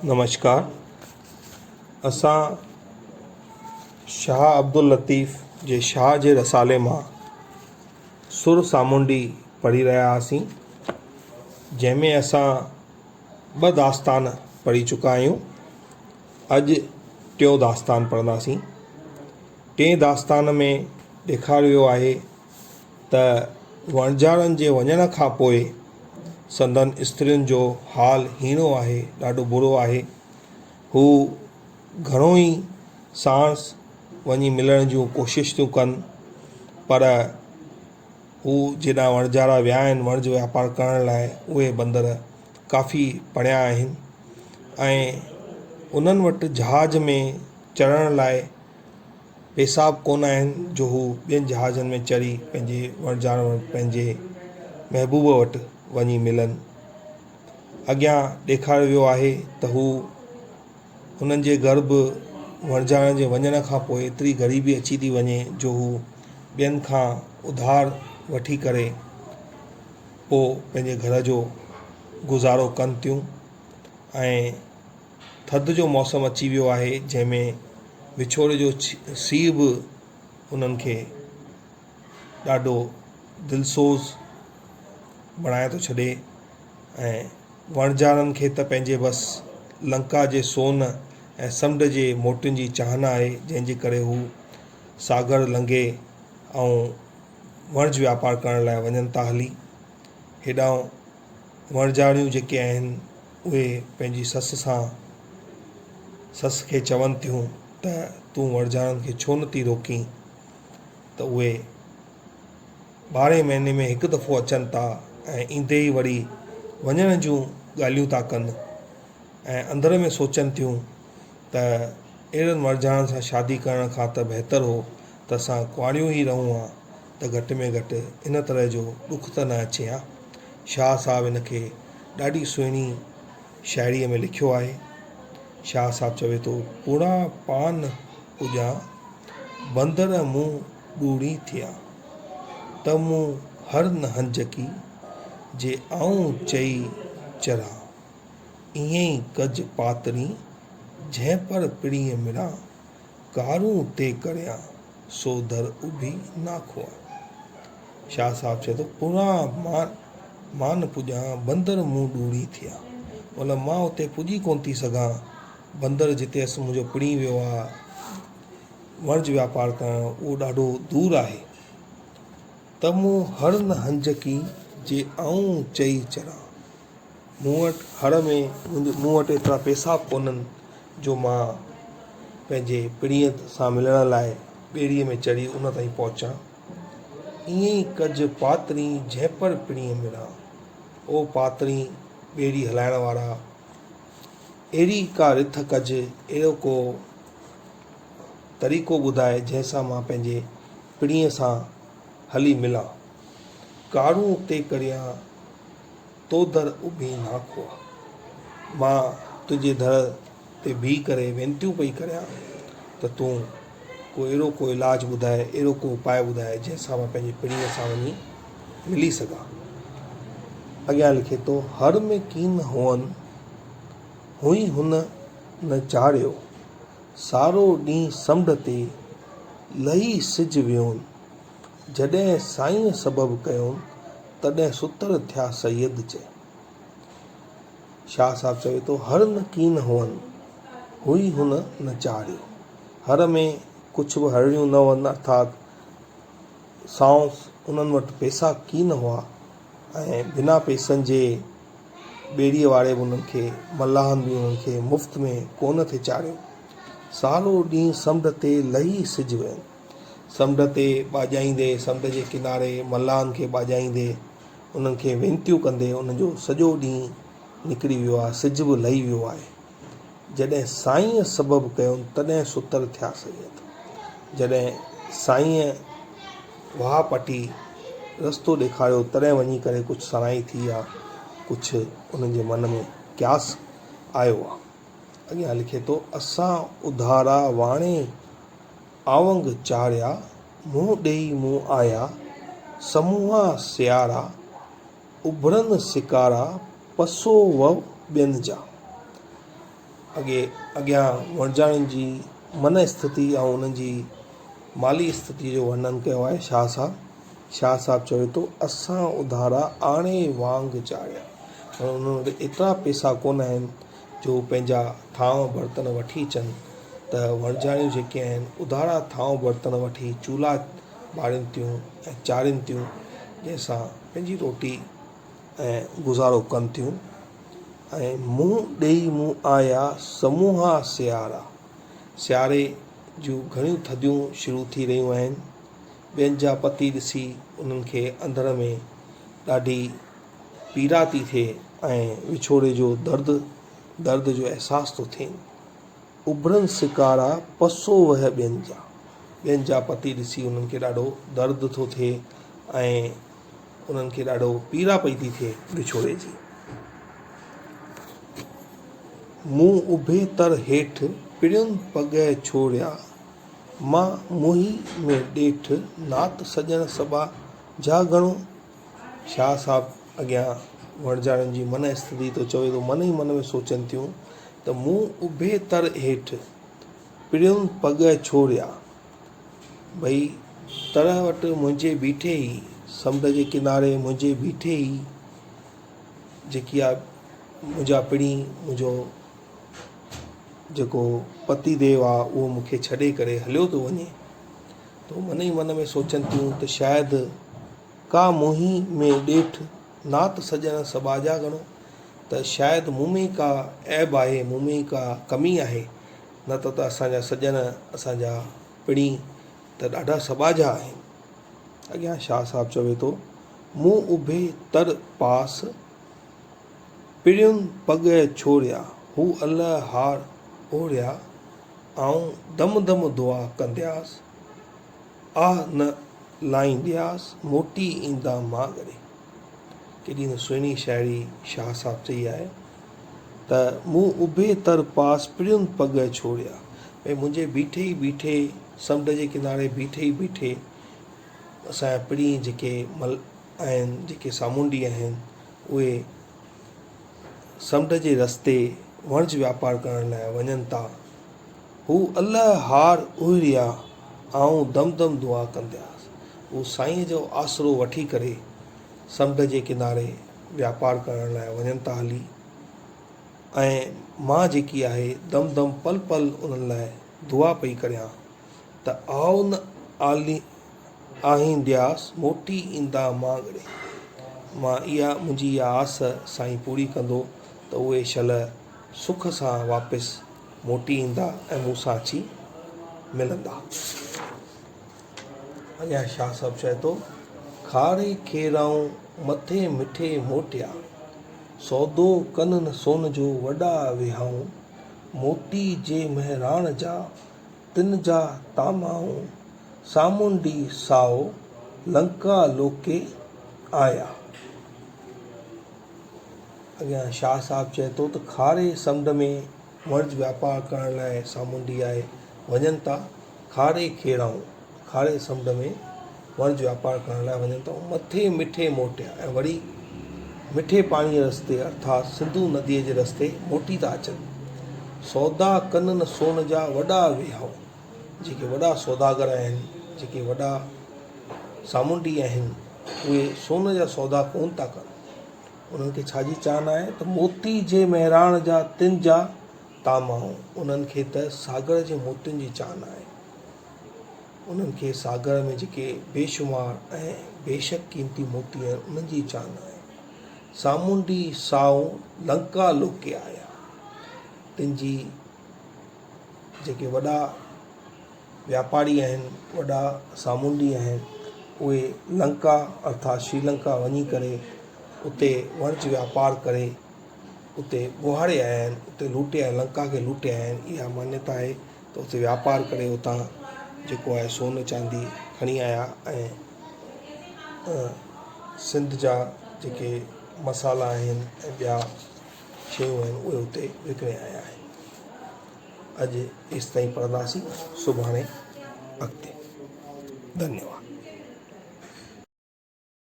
نمشڪار اسان شاهه عبداللطيف جي شاهه جي رسالي مان سر سامونڊي پڙهي رهيا هئاسين جنهن ۾ اسان ٻه داستان پڙهي چڪا آهيون اڄ ٽيون داستان پڙهنداسين ٽئين داستان ۾ ڏيکاريو ويو آهي ته وڻجارن جي وڃڻ کان پوء سندن استرين جو حال هيڻو آهي، ڏاڍو برو آهي. هو گهڻو ئي ساڻس وڃي ملڻ جون ڪوشش ٿيون ڪن، پر هو جيڏانهن وڻجارا ويا آهن وڻج واپار ڪرڻ لاء اهي بندر ڪافي پريان آهن ۽ انهن وٽ جهاز ۾ چڙهڻ لاء پئسا به ڪونه آهن جو هو ٻين جهازن ۾ چڙهي پنهنجي وڻجارن وٽ پنهنجي محبوب وٽ وڃي ملن. اڳيان ڏيکاريو ويو آهي ته هو هنن جي گهر به وڻجارن جي وڃڻ کان پوء ايتري غريبي اچي ٿي وڃي جو هو ٻين کان اڌار وٺي ڪري پوء پنهنجي گهر جو گذارو ڪن ٿيون ۽ ٿڌ جو موسم اچي ويو آهي جنهن ۾ وڇوڙي جو سيء به انهن کي ڏاڍو دلسوز بڻائي ٿو ڇڏي ۽ وڻجارن کي ته پنهنجي بس لنڪا جي سون ۽ سمنڊ جي موتين جي چاهنا آهي جنهن جي ڪري هو ساگر لنگهي ۽ وڻج واپار ڪرڻ لاء وڃن ٿا هلي هيڏانهن وڻجاريون جيڪي آهن اهي پنهنجي سس سان سس کي چون ٿيون ته تون وڻجارن کي ڇو نٿي روڪين ته اهي ٻارهين مهيني ۾ هڪ دفعو اچن ٿا ۽ ايندي ئي وري وڃڻ جون ڳالهيون ٿا ڪن ۽ اندر ۾ سوچن ٿيون ته اهڙن وڻجارن سان شادي ڪرڻ کان ته بهتر هو ته اسان ڪنواريون ئي رهون ها ته گهٽ ۾ گهٽ ان طرح جو ڏک ته نه اچي ها. شاهه صاحب ان کي ڏاڍي سهڻي شاعريء ۾ لکيو آهي. شاهه صاحب چوي ٿو، پوڙها پان پڄان، بندر مون ڏوڙي ٿيا، ته مون هر نه هنجڪي، جي آئون چئي چران. ائين ئي ڪج پاترين، جنهن پر پرينء مڙان، ڪارون تي ڪريان، سو در اڀي ناکوئان. شاهه صاحب چئي ٿو، پران مان مان پڄان، بندر مون ڏوڙي ٿيا. مطلب مان اتي پڄي ڪونه ٿي سگهان. بندر جتي اس منهنجو پڻي ويو آ، وڻج واپار ڪرڻ، اهو ڏاڍو دور آهي. ته مون هر نه هنجڪي، جي آئون چئي چران. مون وٽ هڙ ۾ مون وٽ ايترا پئسا به ڪونهن جو مان پنهنجي پرينء سان ملڻ لاء ٻيڙيء ۾ چڙهي ان تائين پهچان. ائين ئي ڪج پاترين جهپر پرينء ملان. او پاترين ٻيڙي هلائڻ وارا! اهڙي ڪا رٿ ڪج، اهڙو ڪو طريقو ٻڌاء جنهن سان مان پنهنجي پرينء سان هلي ملان. ڪارون تي ڪريان تو در اڀي ناکوء. مان تنهنجي در تي بيهي ڪري وينتيون پئي ڪريان ته تون ڪو اهڙو ڪو علاج ٻڌاء، اهڙو ڪو اپاء ٻڌاء جنهن سان مان پنهنجي پرينء سان وڃي ملي سگهان. اڳيان لکي ٿو، هر ۾ ڪين هئن، هئي هن نه چاڙهيو، سارو ڏينهن سمنڊ تي، لهي سج ويون. جڏهن سائينء سبب ڪيون، تڏهن ستر ٿيا سيد چئي. شاهه صاحب چوي ٿو، هر نه ڪين هئن، هئي هن نه چاڙهيو. هر ۾ ڪڇ به هرڙيون نه هئن ارٿات سائونس انهن وٽ پئسا ڪين هئا ۽ بنا پئسن جي ٻيڙيء واري به انهن کي، ملاحن به انهن کي مفت ۾ ڪونه ٿي چاڙهيو. سارو ڏينهن سمنڊ تي لهي سج وين. سمنڊ تي ٻاڄائيندي، سمنڊ جي ڪناري ملاحن کي ٻاڄائيندي، انهن کي وينتيون ڪندي انهن جو سڄو ڏينهن نڪري ويو آهي، سج به لهي ويو آهي. جڏهن سائينء سبب ڪيون، تڏهن ستر ٿيا سيد. جڏهن سائينء واهه پٽي رستو ڏيکاريو، تڏهن وڃي ڪري ڪجهه سڻائي ٿي آ، ڪجهه انهن جي من ۾ قياس آيو آ. اڳيان لکي ٿو، اسان اڌارا واڻي آونگ چاڙهيا، منهن ڏيئي مون آيا، سموها سيارا، اڀرن سڪارا، پسو وو ٻين جا. اڳي اڳيان وڻجارن جي من اسٿتي ۽ انهن جي مالي اسٿتي جو ورنن ڪيو آهي شاهه صاحب. شاهه صاحب چوي ٿو، اسان اڌارا آڻي وانگ چاڙهيا. معنيٰ انهن وٽ ايترا پئسا ڪونه آهن جو هو پنهنجا ٿانو برتن وٺي اچن ته وڻجاريون جيڪي آهن اڌارا ٿانو برتن وٺي چولها ٻارين ٿيون ۽ چاڙهين ٿيون جنهن سان پنهنجي روٽي ۽ گذارو ڪن ٿيون ۽ منهن ڏيئي مون آيا سموها سيارا سياري جون گهڻيون ٿڌيون شروع ٿي رهيون آهن ٻين جا پتي ڏسي انهن کي اندر ۾ ڏاڍي پيڙا ٿي ٿئي ۽ وڇوڙي جو درد درد جو احساس ٿو ٿئين. اڀرن سڪارا پسو وهه ٻين جا. ٻين جا پتي ڏسي انهن کي ڏاڍو درد ٿو ٿئي ۽ انهن کي ڏاڍو پيڙا پئي ٿي ٿئي وڇوڙي جي. مون اڀي تر هيٺ پرين پڳهه ڇوڙيا، مان موهي ۾ ڏيٺ نات سڄڻ سٻا جا گهڻو. شاهه صاحب اڳيان وڻجارن جي من اسٿتي ٿو چوي ٿو من ئي من ۾ سوچن ٿيون ته مون اڀي تر هيٺ پرين پڳهه ڇوڙيا ڀئي تر وٽ منهنجي بيٺي ئي سمنڊ جي ڪناري منهنجي بيٺي ئي جيڪي آ منهنجا پرين منهنجو جيڪو پتي ديو آ اهو مون کي ڇڏي ڪري هليو ٿو وڃي ته من ئي من ۾ سوچن ٿيون ته شايد ڪا موهي ۾ ڏيٺ نات سڄڻ سٻاجها گهڻو ته شايد مون ۾ ڪا عيب آهي، مون ۾ ڪا ڪمي آهي، نه ته ته اسان جا سڄڻ، اسان جا پڻي ته ڏاڍا سٻاجها آهن. اڳيان شاهه صاحب چوي ٿو، مون اڀي تر پاس، پرين پڳهه ڇوڙيا، هو الهه هار اوڙيا، آئون دم دم دعا ڪندياس، آه نه لائيندياس، موٽي ايندا مان ڳڙي. ڪيڏي نه سهڻي شاعري شاهه صاحب چئي آهي ته مون اڀي تر پاس پرين پڳهه ڇوڙيا. ڀئي منهنجي بيٺي ئي بيٺي سمنڊ جي ڪناري بيٺي ئي بيٺي اسان جا پرين جيڪي مل آهن جيڪي سامونڊي آهن اهي سمنڊ جي رستي وڻج واپار ڪرڻ لاء وڃن ٿا. هو الهه هار اهريا، آئون دم دم دعا ڪندياس. هو سائينء جو آسرو وٺي ڪري سمنڊ جي ڪناري واپار ڪرڻ لاء وڃن ٿا هلي ۽ مان جيڪي آهي دم دم پل پل انهن لاء دعا پئي ڪريان ته آء نه آهيندياس موٽي ايندا مانگڙي. مان اها منهنجي اها آس سائين پوري ڪندو ته اهي شل سک سان واپس موٽي ايندا ۽ مون سان اچي ملندا. اڳيان شاهه صاحب چئي ٿو، کاري کيرائون مٿي مٺي موٽيا، سودو ڪن نه سون جو وڏا وهائون، موتي جي مهراڻ جا تن جا طامائون، سامونڊي سائو لنڪا لوڪي آيا. اڳيان شاهه صاحب چئي ٿو ته کاري سمنڊ ۾ وڻج واپار ڪرڻ لاء سامونڊي آهي وڃن ٿا، کاري کيڙائون، کاري سمنڊ ۾ وڻج واپار ڪرڻ لاء وڃن ٿا، مٿي مٺي موٽيا ۽ وري مٺي پاڻيء رستي ارٿات سنڌو نديء جي رستي موٽي ٿا اچن. سودا ڪن نه سون جا وڏا ويهائون، جيڪي وڏا سوداگر آهن، جيڪي وڏا سامونڊي آهن، اهي سون جا سودا ڪونه ٿا ڪن. انهن کي ڇا جي چاهه آهي ته موتي جي مهراڻ جا تن جا طامائون، انهن کي ته ساگر جي موتين جي چاهه آهي. انهن کي ساگر ۾ جيڪي بيشمار ۽ بيشڪ قيمتي موتي آهن، انهن جي چاهه آهي. سامونڊي سائون لنڪا لوڪي آيا، تن جي جيڪي وڏا واپاري آهن، وڏا سامونڊي آهن، اهي لنڪا ارٿات شري لنڪا وڃي ڪري اتي وڻج واپار ڪري اتي ٻوهاري آيا آهن، اتي لوٽي آيا لنڪا کي لوٽي آيا آهن، اها مانيتا آهي ته اتي واپار ڪري اتان جيڪو آهي سون چاندي کڻي آيا ۽ سنڌ جا جيڪي مصالحا آهن ۽ ٻيا شيون آهن اهي اتي وڪڻي آيا آهن. اڄ ايستائين پڙهنداسين سڀاڻي اڳتي ڌنيواد.